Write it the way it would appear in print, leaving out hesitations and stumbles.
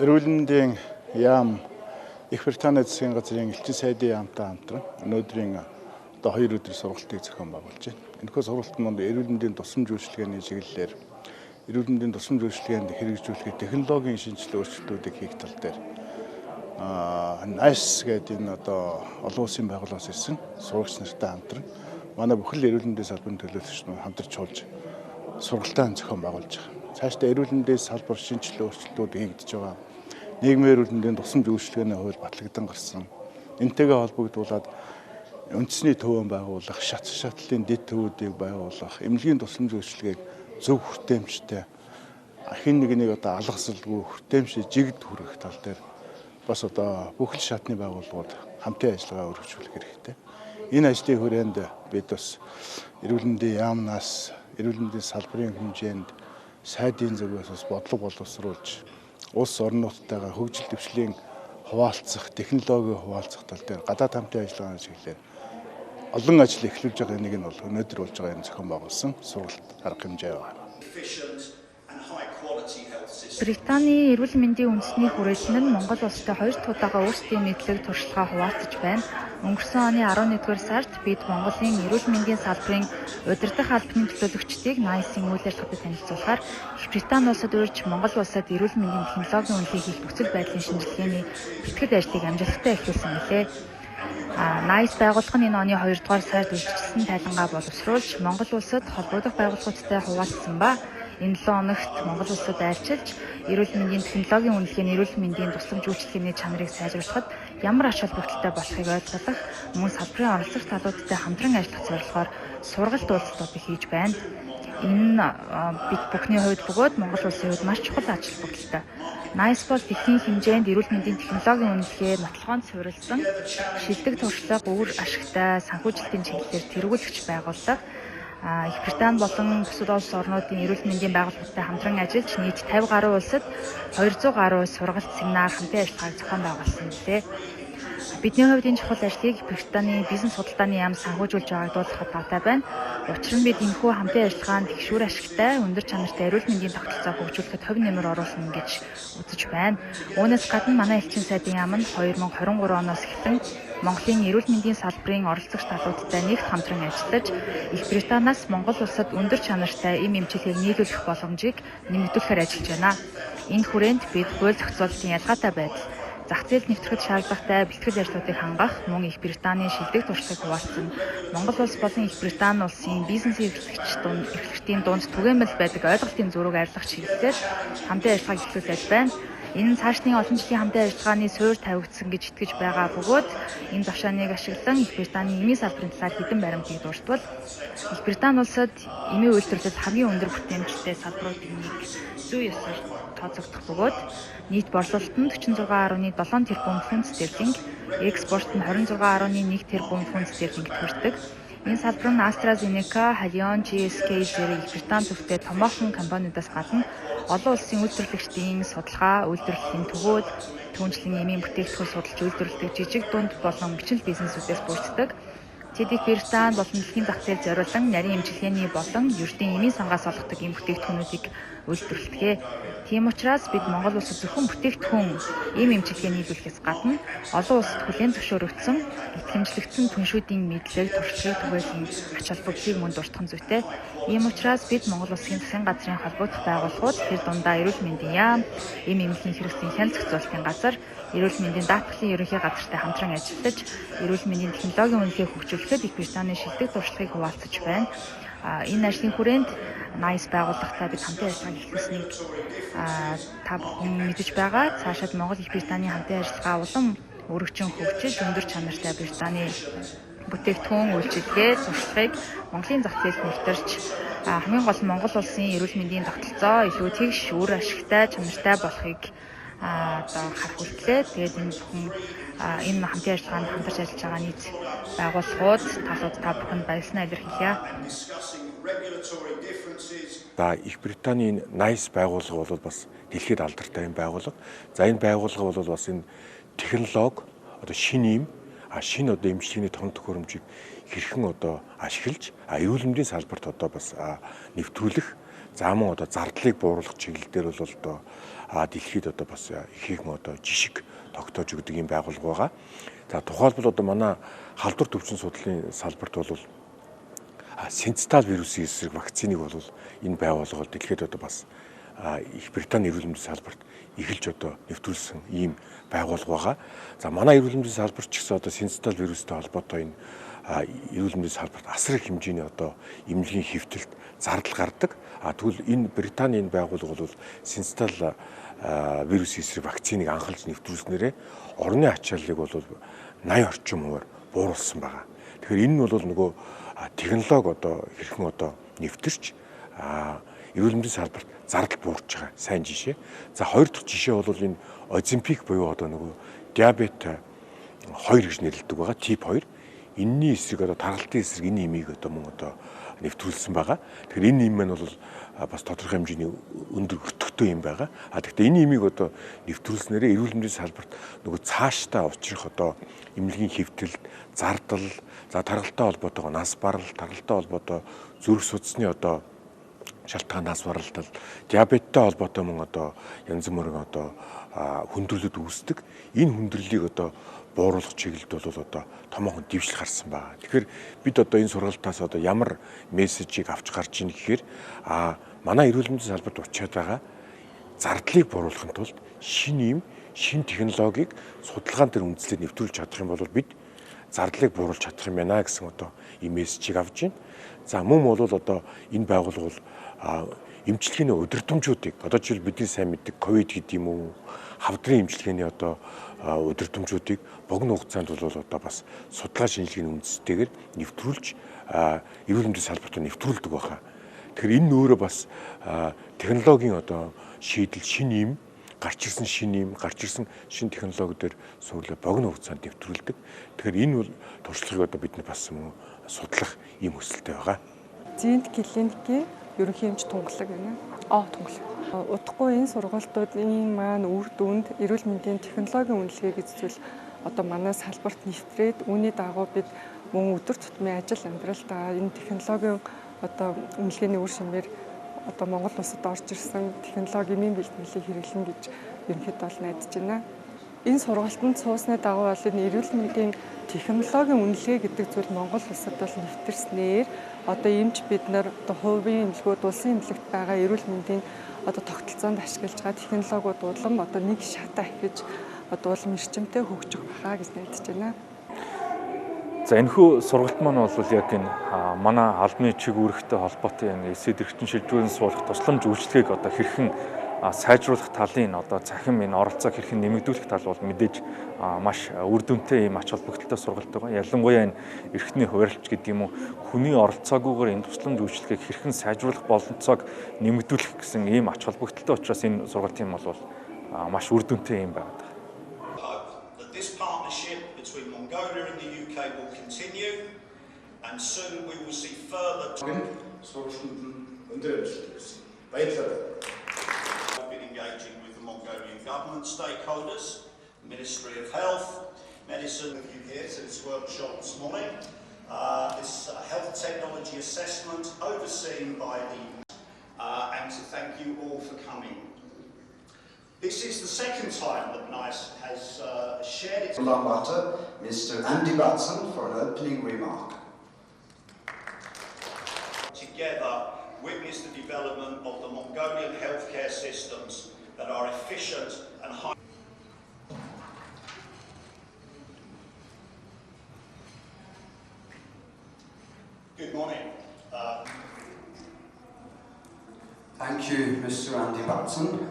Эрүүл мэндийн яам Их Британи засгийн газрын элчин сайдын яамтай хамтран өнөөдрийн одоо 2 өдөр сургалтыг зохион байгуулж байна. Энэхүү сургалт нь эрүүл мэндийн тусламж үйлчилгээний чиглэлээр эрүүл мэндийн тусламж үйлчилгээнд хэрэгжүүлэхэд технологийн шинжилгээ өөрчлөлтүүдийг хийх тал дээр NICE гэдэг энэ одоо олон улсын байгууллагаас ирсэн сурагч нартай хамтран манай бүхэл эрүүл мэндийн салбарын төлөөлөгч нар хамтарч хулж сургалтаа зохион байгуулж байгаа. Цаашдаа эрүүл мэндийн салбар шинжилгээ өөрчлөлтүүд хийгдэж байгаа. Нийгмийн эрүүл мэндийн тусламж үйлчилгээний хууль батлагдан гарсан. Энтэйгээ холбогдуулаад үндэсний төвөн байгуулах, шат шатлалын дэд төвүүдийг байгуулах, эмнэлгийн тусламж үйлчилгээг зөв хүртээмжтэй хэн нэгнийг одоо алгасалгүй хүртээмжтэй жигд хүргэх тал дээр бас одоо бүх л шатны байгууллагууд хамтын ажиллагаа өргөжүүлэх хэрэгтэй. Энэ ажлын хүрээнд бид бас эрүүл мэндийн яамнаас эрүүл мэндийн салбарын хэмжээнд сайдын зүгээс бас бодлого боловсруулж улс орнуудтайгаа хөгжил дэвшлийн хуваалцах, технологи хуваалцах тал дээр гадаад хамтын ажиллагааны чиглэлээр олон ажил эхлүүлж байгаа. Нэг нь бол өнөөдөр болж байгаа энэ зохион байгуулсан сургалт арга хэмжээ байна. Британий эрүүл мэндийн үндэсний хүрээлэн нь Монгол улстай хоёр дахь удаага өөрсдийн мэдлэг туршлагаа хуваалцаж байна. Өнгөрсөн оны 11-р сард бид Монголын эрүүл мэндийн салбарын удирдах албаны төлөөлөгчдийг NICE-ийн үйл ажиллагаатай танилцуулахаар Их Британи улсад урьж Монгол улсад эрүүл мэндийн технологийн үнэлгээ хийх нөхцөл байдлын шинжилгээний бэлтгэл ажлыг амжилттай эхлүүлсэн билээ. NICE байгууллага нь энэ оны 2-р сард үйлчилсэн тайлангаа боловсруулж Монгол улсад холбогдох байгууллагуудтай хуваалцсан ба энэ 7 хоногт Монгол улсад айлчилж эрүүл мэндийн технологийн үнэлгээний эрүүл мэндийн тусламж үйлчилгээний чанарыг сайжруулахад ямар ач холбогдолтой болохыг ойлгох мөн салбарын оролцогч талуудтай хамтран ажиллах зорилгоор сургалт уулзалтуудыг хийж байна. Энэ нь бид бүхний хувьд бөгөөд Монгол улсын хувьд маш чухал ач холбогдолтой. NICE бол дэлхийн хэмжээнд эрүүл мэндийн технологийн үнэлгээ нотлохоонд суурилсан шилдэг туршлага, үр ашигтай санхүүжилтийн чиглэлээр тэргүүлэгч байгууллага. Их Британи болон бусад улс орнуудын эрүүл мэндийн байгууллагатай хамтран ажиллаж нийт 50 гаруй улсад 200 гаруй сургалт, семинар, хамтын ажиллагааг зохион байгуулсан билээ. Бидний хувьд энэ чухал ажлыг Британий бизнес худалдааны яам санхүүжүүлж байгааг дуулгахад таатай байна. Учир нь бид энэхүү хамтын ажиллагаанд их шүүр ашигтай, өндөр чанартай эрүүл мэндийн тогтолцоо хөгжүүлэхэд хувь нэмэр оруулна гэж үзэж байна. Үүнээс гадна манай элчин сайдын яам нь 2023 оноос эхлэн Монголын эрүүл мэндийн салбарын оролцогч талуудтай нэгт хамтран ажиллаж, Их Британаас Монгол улсад өндөр чанартай эм эмчилгээг нийлүүлэх боломжийг нэмэгдүүлэхээр ажиллаж байна. Энэ хүрээнд бид хууль зохицуулалтын ялгаатай байдал, зах зээлд нэвтрэхэд шаардлагатай бэлтгэл ажлуудыг хангах, мөн Их Британий шилдэг туршлагыг хуваалцсан Монгол улс болон Их Британи улсын бизнесийн эрхлэгчдийн дунд түгээмэл байдаг ойлголтын зөрүүг арилгах чиглэлээр хамтын ажиллагааг эхлүүлээд байна. Энэ нь цаашдын олон жилийн хамтын ажиллагааны суурь тавигдсан гэж итгэж байгаа бөгөөд энэ завшааныг ашиглан Их Британий эмийн салбарын талаар хэдэн баримтыг дурдвал Их Британи улсад эмийн үйлдвэрлэл хамгийн өндөр бүтээмжтэй салбаруудын нэг зүй ёсоор тооцогдох бөгөөд нийт борлуулалт нь 46.7 тэрбум фунт стерлинг, экспорт нь 26.1 тэрбум фунт стерлингт хүрдэг. Энэ салбар нь AstraZeneca, Haleon, GSK зэрэг Их Британи төвтэй томоохон компаниудаас гадна олон улсын үйлдвэрлэгчдийн судалгаа, үйлдвэрлэлийн төгөөд, түүнчлэн эмийн бүтээгдэхүүн судалж үйлдвэрлэдэг жижиг дунд болон бичил бизнесүүдээс бүрддэг. Тэд Их Британи болон дэлхийн зах зээл зориулан нарийн эмчилгээний болон ердийн эмийн сангаас олгодог эм бүтээгдэхүүнүүдийг үйлдвэрлэдэг. Тийм учраас бид Монгол улсад зөвхөн бүтээгдэхүүн эм эмчилгээ нийлүүлэхээс гадна олон улсад хүлээн зөвшөөрөгдсөн, итгэмжлэгдсэн түншүүдийн мэдлэг, туршлагыг түгээсэн ач холбогдлыг мөн дуртах нь зүйтэй. Ийм учраас бид Монгол улсын засгийн газрын холбогдох байгууллагууд тэр дундаа эрүүл мэндийн яам, эм эмнэлгийн хэрэгслийн хяналт зохицуулалтын газар, эрүүл мэндийн даатгалын ерөнхий газартай хамтран ажиллаж, эрүүл мэндийн технологийн үнэлгээг хөгжүүлэхэд Их Британий шилдэг туршлагыг хуваалцаж байна. Энэ ажлын хүрээнд NICE байгууллагатай бид хамтын ажиллагааг эхлүүлсэнийг та бүхэн мэдэж байгаа. Цаашид Монгол Их Британий хамтын ажиллагаа улам өргөжин хөгжиж, өндөр чанартай Британий бүтээгдэхүүн, үйлчилгээ, туршлагыг Монголын зах зээлд нэвтэрч хамгийн гол нь Монгол улсын эрүүл мэндийн тогтолцоо илүү тэгш, үр ашигтай, чанартай болохыг одоо харах хүртлээ. Тэгээд энэ бүхэн энэ хамтын ажиллагаанд хамтарч ажиллаж байгаа нийт байгууллагууд, талууд та бүхэнд баярлалаа илэрхийлье. За, Их Британий NICE байгууллага бол бас дэлхийд алдартай юм байгууллага. За, энэ байгууллага бол бас энэ технологи одоо шинэ юм шинэ одоо эмчилгээний тон төхөөрөмжийг хэрхэн одоо ашиглаж эрүүл мэндийн салбарт одоо бас нэвтрүүлэх, за мөн одоо зардлыг бууруулах чиглэл дээр бол одоо дэлхийд одоо бас ихээхэн одоо жишг тогтоож өгдөг юм байгууллага байгаа. За, тухайлбал одоо манай халдвар төвчин судлалын салбарт бол синцитал вирусын эсрэг вакциныг бол энэ байгууллага бол дэлхийд одоо бас Их Британий эрүүл мэндийн салбарт эхэлж одоо нэвтрүүлсэн ийм байгууллага байгаа. За, манай эрүүл мэндийн салбарт ч гэсэн одоо синцитал вирустай холбоотой энэ эрүүл мэндийн салбарт асар их хэмжээний одоо эмнэлгийн хэвтэлт зардал гардаг. А тэгвэл энэ Британий энэ байгууллага бол синцитал вирус эсрэг вакциныг анхалж нэвтрүүлснээрээ орны ачааллыг бол 80 орчим хувиар бууруулсан байгаа. Тэгэхээр энэ нь бол нөгөө технологи одоо хэрхэн одоо нэвтэрч эрүүл мэндийн салбарт зардал буурч байгаа сайн жишээ. За, хоёр дахь жишээ бол энэ Оземпик буюу одоо нөгөө диабет 2 гэж нэрлэдэг байгаа. Тип 2. Энэний эсрэг одоо тархалтын эсрэг энэ имийг одоо мөн одоо нэвтрүүлсэн байгаа. Тэгэхээр энэ им маань бол бас тодорхой хэмжээний өндөр өтөгтэй юм байгаа. А тэгэхдээ энэ имийг одоо нэвтрүүлснээрээ эрүүл мэндийн салбарт нөгөө цаашдаа учрах одоо эмнэлгийн хэвтэлд зардал, за тархалтай холбоотойгоо нас барал, тархалтай холбоотой зүрх судасны одоо шалтгаан нас баралтал, диабеттэй холбоотой мөн одоо янз бүрийн одоо хүндрэлүүд үүсдэг. Энэ хүндрэлийг одоо бууруулах чиглэлд бол одоо томоохон дэвшил гарсан байна. Тэгэхээр бид одоо энэ сургалтаас одоо ямар мессежийг авч гарч ийн гэхээр манай эрүүл мэндийн салбарт учраад байгаа зардлыг бууруулахын тулд шинэ юм, шинэ технологиг судалгаан дээр үндэслээд нэвтрүүлж чадах юм бол бид зардлыг бууруулж чадах юм байна гэсэн одоо ийм мессежийг авч байна. За, мөн бол одоо энэ байгууллага бол эмчилгээний удирдамжуудыг, одоо жишээл бидний сайн мэддэг ковид гэдэг юм уу, хавдрын эмчилгээний одоо удирдамжуудыг богино хугацаанд бол одоо бас судалгаа шинжилгээний үндэстэйгээр нэвтрүүлж эрүүл мэндийн салбарт нэвтрүүлдэг байхаа. Тэгэхээр энэ нь өөрөө бас технологийн одоо шийдэл, шинэ юм гарч ирсэн, шинэ юм гарч ирсэн, шинэ технологи дээр суурлаа богино хугацаанд нэвтрүүлдэг. Тэгэхээр энэ бол туршлагыг одоо бид бас мөн судлах ийм хүсэлтэй байгаа. Зинт клиникийн ерөнхий эмч Тунгалаг байна. Тунгалаг. Удахгүй энэ сургалтуудын маань үр дүнд эрүүл мэндийн технологийн үнэлгээ гэж зүйл одоо манай салбарт нэвтрээд, үүний дагуу бид мөн өдөр тутмын ажил амьдралдаа энэ технологийн одоо үнэлгээний үр шимээр одоо Монгол улсад орж ирсэн технологи эмийн бэлтгэлийг хэрэглэнэ гэж ерөнхийдөө бол найдаж байна. Энэ сургалтанд суусны дагуу бол энэ эрүүл мэндийн технологийн үнэлгээ гэдэг зүйл Монгол улсад бол нэвтэрснээр одоо эмч бид нар одоо хувийн эмнэлгүүд, улсын эмнэлэгт байгаа эрүүл мэндийн одоо тогтолцоонд ашиглаж байгаа технологиуд улам одоо нэг шат ахиж одоо улам эрчимтэй хөгжих байхаа гэж найдаж байна. За, энэхүү сургалт маань бол яг энэ манай албаны чиг үүрэгтэй холбоотой энэ эсэд эрхтэн шилжүүлэн суулгах тусламж үйлчилгээг одоо хэрхэн сайжруулах талын одоо цахим энэ оролцоог хэрхэн нэмэгдүүлэх тал бол мэдээж маш үр дүнтэй ийм ач холбогдолтой сургалт байгаа. Ялангуяа энэ эрхтний хуваарлч гэдэг юм уу, хүний оролцоогүйгээр энэ тусламж үйлчилгээг хэрхэн сайжруулах бололцоог нэмэгдүүлэх гэсэн ийм ач холбогдолтой учраас энэ сургалтын бол маш үр дүнтэй юм байна. This partnership between Mongolia and the UK will continue, and soon we will see further сургалтанд нь өндөр амжилт хүсье. Баярлалаа. I've been engaging with the Mongolian government stakeholders, Ministry of Health, Medicine with you here to this workshop this morning. This health technology assessment overseen by the and to thank you all for coming. This is the second time that NICE has shared its Ulaanbaatar, Mr. Andy Batson, for an opening remark. Together witness the development of the Mongolian healthcare systems that are efficient and high. Good morning. Thank you, Mr. Andy Batson.